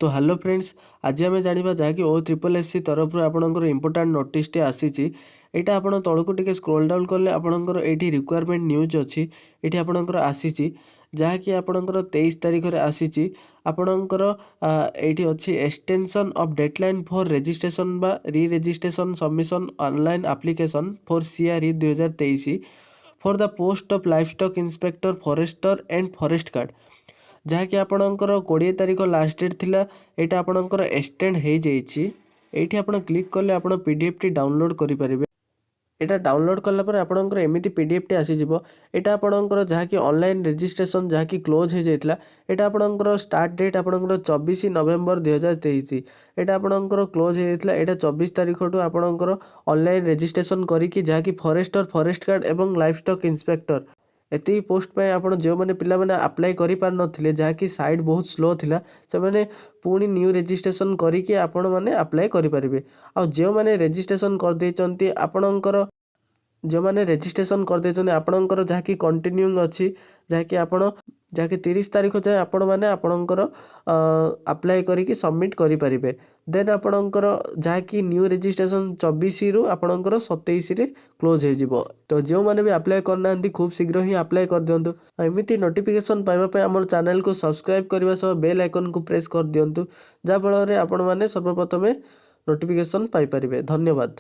ତ hello friends, ଆଜି ଆମେ ଜାଣିବା ଯାହାକି ଓ ଟ୍ରିପଲ୍ ଏସ୍ ସି ତରଫରୁ ଆପଣଙ୍କର ଇମ୍ପୋର୍ଟାଣ୍ଟ ନୋଟିସ୍ଟି ଆସିଛି। ଏଇଟା ଆପଣ ତଳକୁ ଟିକେ ସ୍କ୍ରୋଲ୍ ଡାଉନ୍ କଲେ ଆପଣଙ୍କର ଏଇଠି ରିକ୍ରୁଟମେଣ୍ଟ ନ୍ୟୁଜ୍ ଅଛି। ଏଇଠି ଆପଣଙ୍କର ଆସିଛି, ଯାହାକି ଆପଣଙ୍କର 23 ତାରିଖରେ ଆସିଛି। ଆପଣଙ୍କର ଏଇଠି ଅଛି extension of deadline for registration ବା re registration, submission online application for CRE 2023 for the post of livestock inspector, forester and forest guard। ଯାହାକି ଆପଣଙ୍କର 20 ତାରିଖ ଲାଷ୍ଟ ଡେଟ୍ ଥିଲା, ଏଇଟା ଆପଣଙ୍କର ଏକ୍ସଟେଣ୍ଡ ହେଇଯାଇଛି। ଏଇଠି ଆପଣ କ୍ଲିକ୍ କଲେ ଆପଣ ପିଡିଏଫ୍ଟି ଡାଉନଲୋଡ଼୍ କରିପାରିବେ। ଏଇଟା ଡାଉନଲୋଡ଼୍ କଲା ପରେ ଆପଣଙ୍କର ଏମିତି ପିଡିଏଫ୍ଟି ଆସିଯିବ। ଏଇଟା ଆପଣଙ୍କର ଯାହାକି ଅନଲାଇନ୍ ରେଜିଷ୍ଟ୍ରେସନ୍ ଯାହାକି କ୍ଲୋଜ୍ ହେଇଯାଇଥିଲା, ଏଇଟା ଆପଣଙ୍କର ଷ୍ଟାର୍ଟ ଡେଟ୍ ଆପଣଙ୍କର 24 ନଭେମ୍ବର 2023। ଏଇଟା ଆପଣଙ୍କର କ୍ଲୋଜ୍ ହେଇଯାଇଥିଲା। ଏଇଟା 24 ତାରିଖଠୁ ଆପଣଙ୍କର ଅନଲାଇନ୍ ରେଜିଷ୍ଟ୍ରେସନ୍ କରିକି ଯାହାକି ଫରେଷ୍ଟର, ଫରେଷ୍ଟ ଗାର୍ଡ଼ ଏବଂ ଲାଇଫ୍ ଷ୍ଟକ୍ ଇନ୍ସପେକ୍ଟର, ଏତିକି ପୋଷ୍ଟ ପାଇଁ ଆପଣ ଯେଉଁମାନେ ପିଲାମାନେ ଆପ୍ଲାଏ କରିପାରିନଥିଲେ, ଯାହାକି ସାଇଟ୍ ବହୁତ ସ୍ଲୋ ଥିଲା, ସେମାନେ ପୁଣି ନ୍ୟୁ ରେଜିଷ୍ଟ୍ରେସନ୍ କରିକି ଆପଣମାନେ ଆପ୍ଲାଏ କରିପାରିବେ। ଆଉ ଯେଉଁମାନେ ରେଜିଷ୍ଟ୍ରେସନ୍ କରିଦେଇଛନ୍ତି ଆପଣଙ୍କର, ଯେଉଁମାନେ ରେଜିଷ୍ଟ୍ରେସନ୍ କରିଦେଇଛନ୍ତି ଆପଣଙ୍କର, ଯାହାକି କଣ୍ଟିନ୍ୟୁଇଂ ଅଛି, ଯାହାକି ଆପଣ ଯାହାକି 30 ତାରିଖ ଯାଏଁ ଆପଣମାନେ ଆପଣଙ୍କର ଆପ୍ଲାଏ କରିକି ସବମିଟ୍ କରିପାରିବେ। ଦେନ୍ ଆପଣଙ୍କର ଯାହାକି ନ୍ୟୁ ରେଜିଷ୍ଟ୍ରେସନ୍ 24ରୁ ଆପଣଙ୍କର 27ରେ କ୍ଲୋଜ୍ ହେଇଯିବ। ତ ଯେଉଁମାନେ ବି ଆପ୍ଲାଏ କରିନାହାନ୍ତି, ଖୁବ୍ ଶୀଘ୍ର ହିଁ ଆପ୍ଲାଏ କରିଦିଅନ୍ତୁ। ଆଉ ଏମିତି ନୋଟିଫିକେସନ୍ ପାଇବା ପାଇଁ ଆମର ଚ୍ୟାନେଲକୁ ସବସ୍କ୍ରାଇବ୍ କରିବା ସହ ବେଲ୍ ଆଇକନ୍କୁ ପ୍ରେସ୍ କରିଦିଅନ୍ତୁ, ଯାହାଫଳରେ ଆପଣମାନେ ସର୍ବପ୍ରଥମେ ନୋଟିଫିକେସନ୍ ପାଇପାରିବେ। ଧନ୍ୟବାଦ।